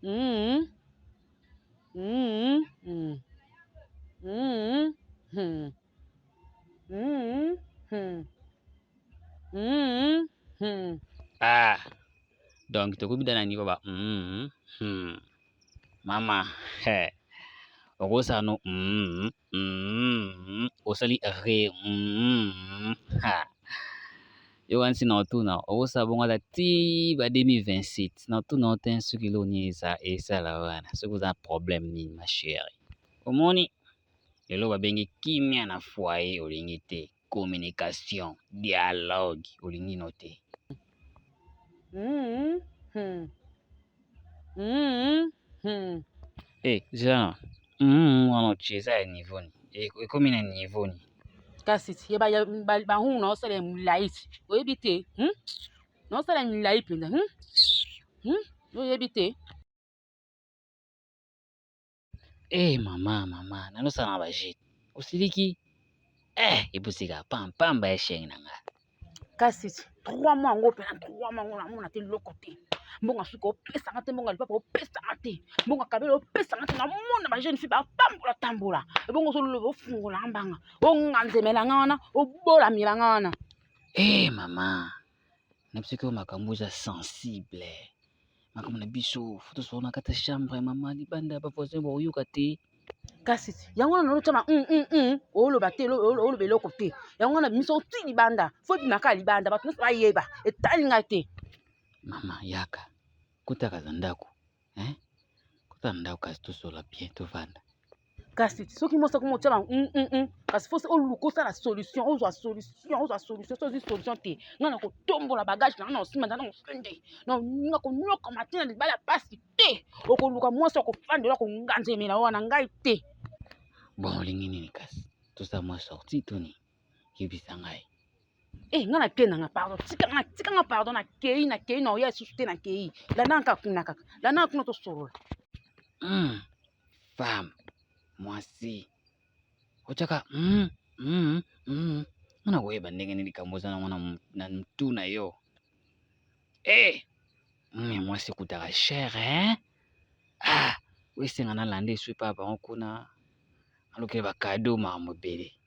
Mm. Mm. Mm. Mm. Mm. Mm. Mm. Mm. Mm. Ah, donc tokobida na niveau ba mm, hmm. Mama, he. Okosala no mm, mm, osali re mm, ha. Yoka nsi na otuna okosala bongo ata ti ba 2027 na otuna yo te soki eloko nini eza esala wana soki oza na problème nini ma chérie. Omoni lelo babengi kimia na foyer olingi te communication dialogue olingi no te. Mm. Mm. Mm. Mm. Eh, zela wana otie eza ya niveau nini? Ekomi na niveau nini? Kasi ti ye bahungu na osala ya molai ti oyebi te, hmm? Na osala ya milai mpenza, hmm? Hmm? Oyebi te. Eh, mama, mama, nanosala na bajete osiliki eh, epusika pampamba ya shenge na nga. Kasi ti 3 mois yango mpena, 3 mois yango namona te eloko te. Mbongo suka opesanga te, mbongo lipapa opesanga te, mbongo kabele opesanga te. Namona bajeune fille batambola tambola, ebongo ozoloba ofungola mbanga, onganzemelanga wana, obolamilanga wana. Eh, mama, na biso oyo makambo eza sensible, makambo na biso fo tosala na kati ya chambre, mama, libanda bavoisin bakoyoka te. Kasi yango wana nalotyama oloba te, oloba eloko te. Yango wana bimiso oti libanda, fo ebimaka libanda, bato nyonso bayeba, etali ngai te. Mama, yaka kotaka za ndako, hein? Kota na ndako kasi tosola bien, tovanda. Kasi soki mwasi akoma otyama kasi fo oluka osala solution, ozwa solution, ozwa solution. So ozwi solution te, ngai na kotombola bagage na ngai na osima nzala na kokende na konyokama te na libala ya pasi te. Okoluka mwasi akofandela konganzemela wana, ngai te. Bon, olingi nini kasi? Tosala mwa sortie to nini? Yebisa ngai. Eh, ngai nakei nanga, pardon, tika nga, tika nga, pardon. Nakei, nakei na oya lisusu te, nakei. Landa kaka kuna, kaka landa kuna, tosolola. Femme, mwasi otyaka nga na koyeba ndenge nini likambo oza nango na mutu na yo. Eh, ya mwasi ekutaka cher, hein? Ah, oesenga nalanda eswi pa bango kuna, alokeli bacadeau, makambo ebele.